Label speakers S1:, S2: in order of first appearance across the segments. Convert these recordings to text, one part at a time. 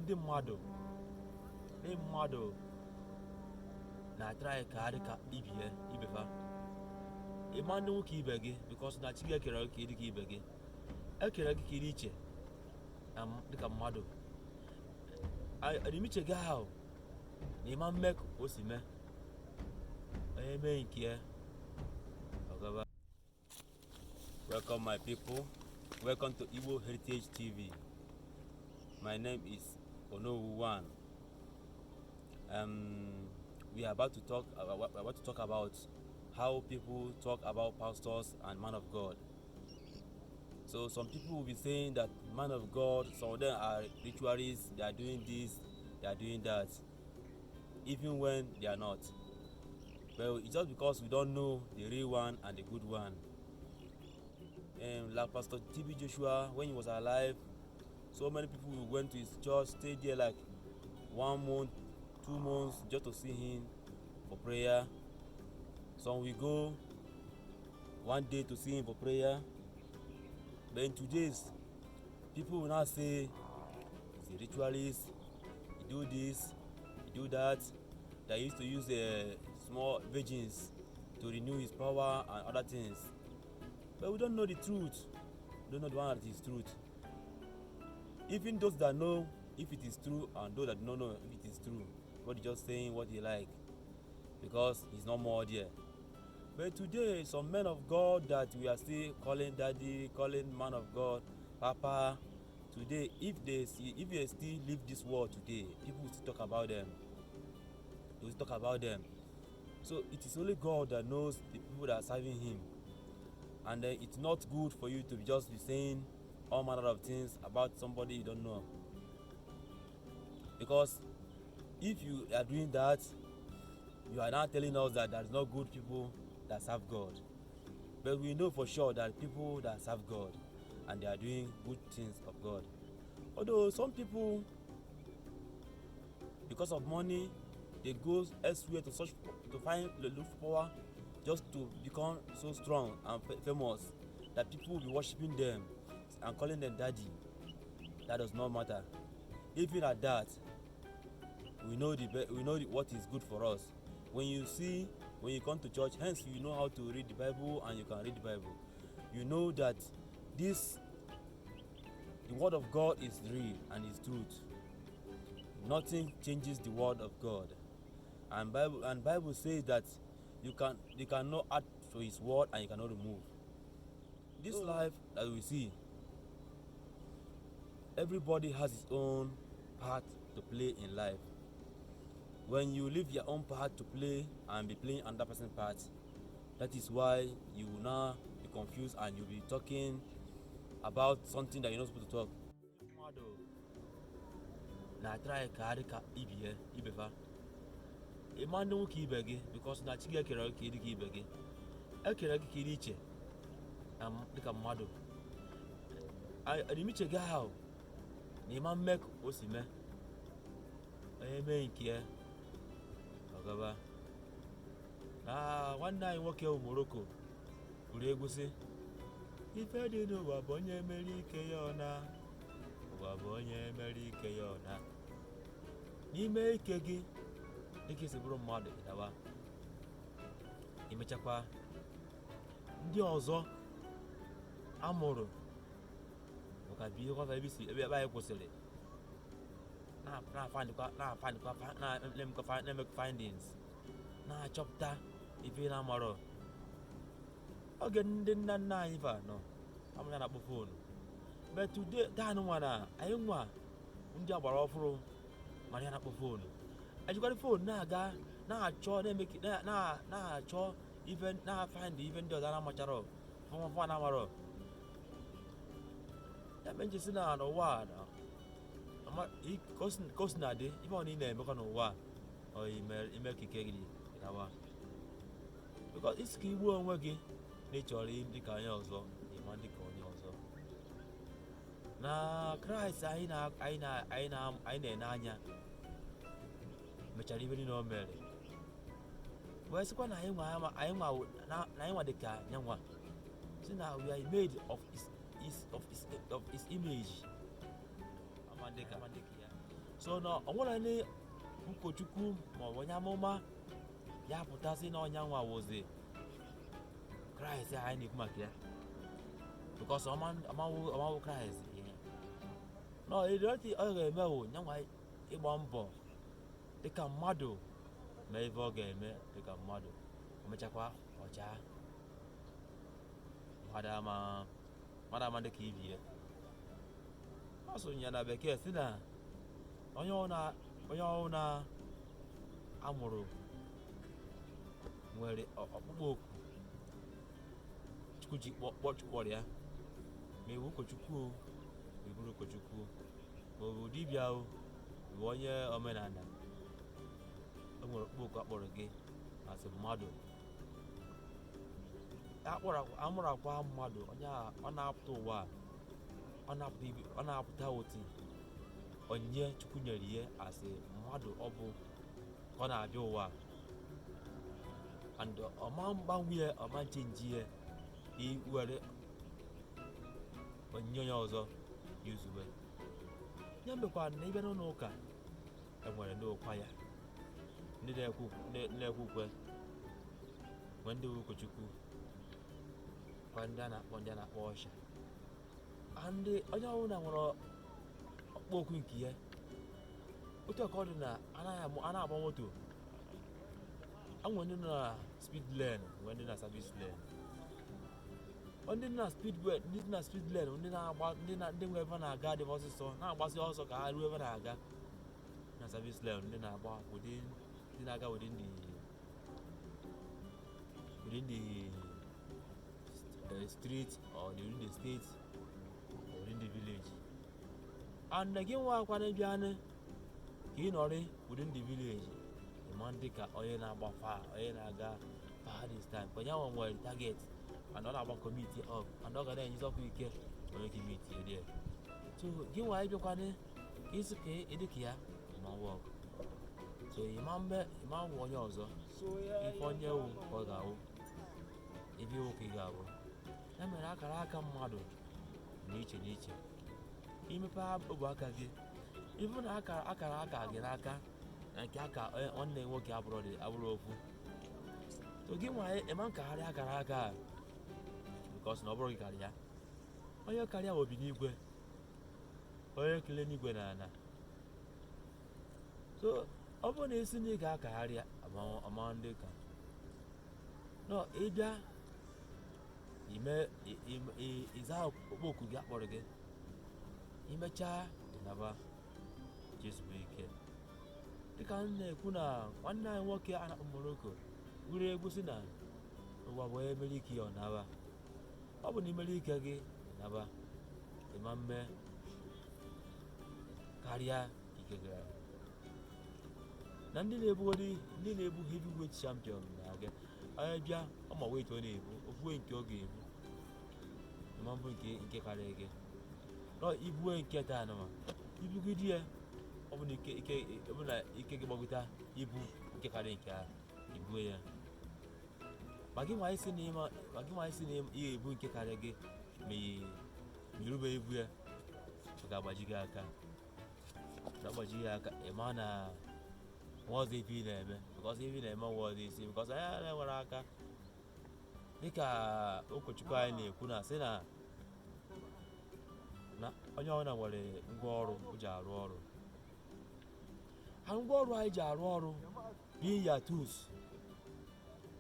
S1: Ndị mmadụ na-atry ka ha dị ka ibie ibe fa. Ịma ndị nwoke ibe gị, because na chi gị ekere gị ka ị dị ka ibe gị, ekere gị ka ị dị iche na dịka mmadụ. Adịmiche gị ahụ na ịma mme ka o si mee, onye mee nke ya, ọ gaba. Welcome, my people. Welcome to Igbo Heritage TV. My name is Onowu One. We are about to talk. We are about to talk about how people talk about pastors and man of God. So some people will be saying that man of God, some of them are ritualists. They are doing this, they are doing that, even when they are not. Well, it's just because we don't know the real one and the good one. Like Pastor TB Joshua, when he was alive, so many people who went to his church, stayed there like one month, 2 months just to see him for prayer. Some will go one day to see him for prayer. But in today's, people will now say he's a ritualist, he do this, he do that. They used to use small virgins to renew his power and other things. But we don't know the truth. We don't know the one that is truth. Even those that know if it is true and those that don't know if it is true, but just saying what he like because he's no more there. But today, some men of God that we are still calling daddy, calling man of God, papa, today, if they still live this world today, people will still talk about them. They will still talk about them. So it is only God that knows the people that are serving him. And then it's not good for you to be just be saying all manner of things about somebody you don't know. Because if you are doing that, you are now telling us that there is no good people that serve God. But we know for sure that people that serve God and they are doing good things of God. Although some people, because of money, they go elsewhere to search to find, look for power just to become so strong and famous that people will be worshiping them and calling them daddy. That does not matter. Even at that, we know what is good for us. When you come to church, hence you know how to read the Bible and you can read the Bible. You know that the word of God is real and is truth. Nothing changes the word of God. And Bible says that you cannot add to his word and you cannot remove. This life that we see, everybody has his own part to play in life. When you leave your own part to play and be playing another person's part, that is why you will now be confused and you'll be talking about something that you're not supposed to talk. Mmadụ na-atry ka ha dị ka ibie ibe fa. Ịma ndị nwoke ibe gị, because na chi gị ekere gị ka ị dị ka ibe gị, ekere gị ka ị dị iche na dịka mmadụ. Adịmiche gị ahụ na ịma mme ka o si mee, onye mee nke ya, ọ gaba. Na nwanne anyị nwoke bụ Morocco gụrụ egwu sị, ife dị n'ụwa bụ onye mere ike ya, ọ na ụwa bụ onye mere ike ya, ọ na n'ime ike gị dịka isi bụrụ mmadụ ịdawa imechakwa ndị ọzọ amụrụ maka bi ihe ebe si ebe anyị kwụsịrị na-afindkwa na-afindkwa na-emekwa na-eme findings, na-achọpụta ife na-amarọ oge ndị nna nna anyị fa nọ amụnya na-akpọ phone. But today, taa nwa na anyị nwa ndị agbara ọfụrụ mara ya na-akpọ phone, ejikwara phone na-aga na-achọ na-eme na-achọ ife, na-afind ife ndị ọzọ na-amachara fọmafọ na-amarọ ya. Mere nji si na n'ụwa a ka o si na dị, ife ọ na ị na-emekọ n'ụwa a, ọ ime ka ike gị gawa, because isi ka igbuo onwe gị na ị chọrọ ịdị ka onye ọzọ, ịma dị ka onye ọzọ. Na Kraịst anyị na-ene anya mechara ife niile o mere wee sịkwa na anyị nwa dị ka ya nwa, si na we are made of his image. Ama dị ka ya. So na ọ nwere ndị ụkọchukwu maọbụ onye amụma ya pụtasị na ọnya nwa wụzi Kraịst anyị na-ekwu maka ya, because ọmanwụ Kraịst ihe no ịdọtị ọ ga-eme wụ nyanwa ịgba mbọ dịka mmadụ ma ife ọ ga-eme dịka mmadụ. O mechakwa ọcha mmadụ ama mmadụ ama dịka ibi ya. Ọ sụ ya na Bekee si na onye ọbụla amụrụ nwere ọkpụkpọ oku Chukwu ji kpọ Chukwu kpọrọ ya, ma iwu ụkọchukwu o, ma ị bụrụ ụkọchukwu, ma ọ bụ dibịa o, ma bụ onye omenala, o nwere ọkpụkpọ oku akpọrọ gị asị mmadụ. Akpọrọ amụrụ akwa mmadụ onye a, ọ na-apụta ụwa a, ọ na-apụta ibi, ọ na-apụta otu onyinye Chukwu nyere ihe asị mmadụ. Ọ bụ ka ọ na-abịa ụwa and ọma mgbanwe ya, ọma nchenji ya iwere onyinye onye ọzọ yuzube ya. Mekwa na ịbịa n'ụlọ ụka, enwere ndị ụkwa ya, ndị na-ekwe ukwe, nwee ndị ụkọchukwu kwa, ndị a na-akpọ usher, and onye ọbụla nwere ọkpọ okwu nke ya. Otu a ka ọ dị na anaghị a na-agba moto, enwere ndị nọ na speed lane, nwee ndị na service lane. Ndị nọ na speed way, ndị na speed lane, ndị na-agba, ndị nwe ebe na-aga dị ọsịsọ, na-agbasi ọsọ ka ha ruo ebe na-aga. Na service lane, ndị na-agba within, ndị na-aga within the street or within the state or within the village. And gị nwa akwana bịanụ ka ị nọrị within the village, ịma ndị ka onye na-agba far, onye na-aga far distance, ka onye ahụ nwere target and ọ na-agba commit up and ọ ga na-enyezi ọkụ ike onye ka meet ya there. So gị nwa ịbịakwanụ ka isi ka ịdị ka ya ma work, so ịma mbe ịma nwụ onye ọzọ. Ife onye wụ ka ọ ga-awụ, ife iwu ka ị ga-awụ. Ya mere akara aka mmadụ n'iche n'iche. Imepe ogwe aka gị, ịbụ na akara aka gị n'aka na nke aka nwanne gị nwoke abụrụ dị abụrụ ofu. So gị nwa ịma nkagharị akara aka a, because na ọ bụrụ gị karịa onye karịa obi n'igwe, onye kele n'igwe na ana. So ọ bụrụ na esi na ị ga-akagharị ama ndị ka nọ ịbịa ime ịza okpokwu gị akpọrọ gị, imechaa ịnaba jezube ike. Dịka m na-ekwu na nwanne anyị nwoke a na-akpọ Morocco gụrụ egwu si na ụwa bụ onye mere ike ya ọ naba. Ọ bụ na imere ike gị ịnaba, ịma mme karịa ike gị. Na ndị na-ebugodi, ndị na-ebu heavyweight champion na-aga, onye bịa ọma weight ọ na-ebu ofuwe nke ọ ga-ebu, ịma mbụ nke karịrị gị nọ ibue nke taa nụma ibugide ya. Ọ bụ na ike ike ọ bụ na ike gị gbagota ibu nke karịrị nke ahụ, ibue ya. Ma gị nwa isi na ịma, ma gị nwa isi na ị ga-ebu nke karịrị gị, ma irube ibu ya, ọ ga-agbaji gị aka. Ọ ga-agbaji gị aka, ị ma na nwa ọzọ ife ị na-eme, because ife ị na-eme nwa ọzọ isi, because anyị na-enwere aka. Dịka ụkọchukwu anyị na-ekwu na sị na onye ọbụla nwere ngwaọrụ o ji arụ ọrụ ha. Ngwaọrụ anyị ji arụ ọrụ being your tools,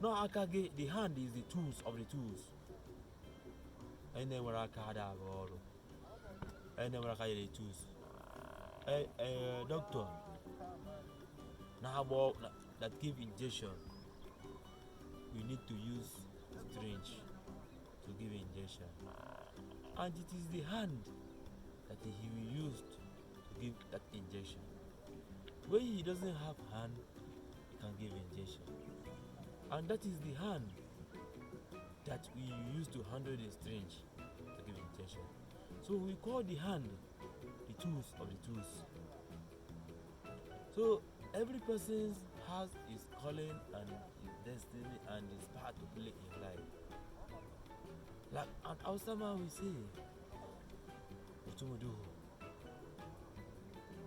S1: no aka gị. The hand is the tools of the tools. Onye na-enwere aka adị arụ ọrụ, onye na-enwere aka yere tools. Ee, doctor na-agba that give injection, we need to use syringe to give injection, and it is the hand that he will use to give that injection. When he doesn't have hand, he can give injection, and that is the hand that we use to handle the syringe to give injection. So we call the hand the tools of the tools. So every person has his calling and his destiny and his part to play in life. Like an Hausa man will say, "Mutum duhu."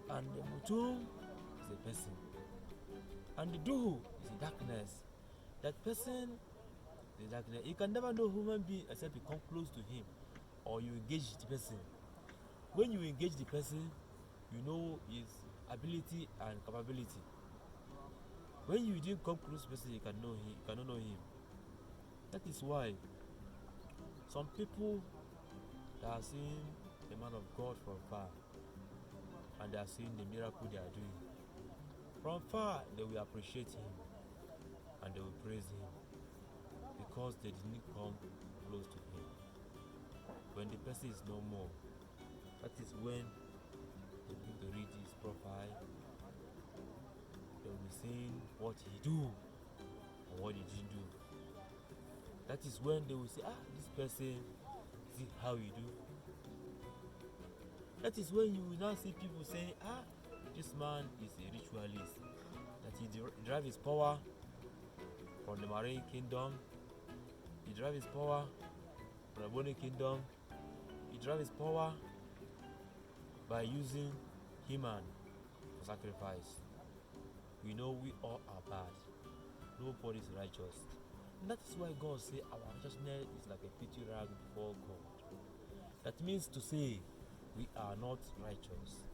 S1: And the Mutum is a person. And the Duhu is a darkness. That person is a darkness. You can never know human being except you come close to him or you engage the person. When you engage the person, you know his ability and capability. When you didn't come close to the person, you can know him, you cannot know him. That is why some people that are seeing the man of God from far and they are seeing the miracle they are doing, from far they will appreciate him and they will praise him because they didn't come close to him. When the person is no more, that is when they begin to read his profile. They will be seeing what he do and what he didn't do. That is when they will say, this person, see how he do. That is when you will now see people saying, this man is a ritualist, that he derives his power from the marine kingdom, he derives his power from the bony kingdom, he derives his power by using human for sacrifice. We know we all are bad. Nobody is righteous. And that is why God says our righteousness is like a filthy rag before God. That means to say we are not righteous.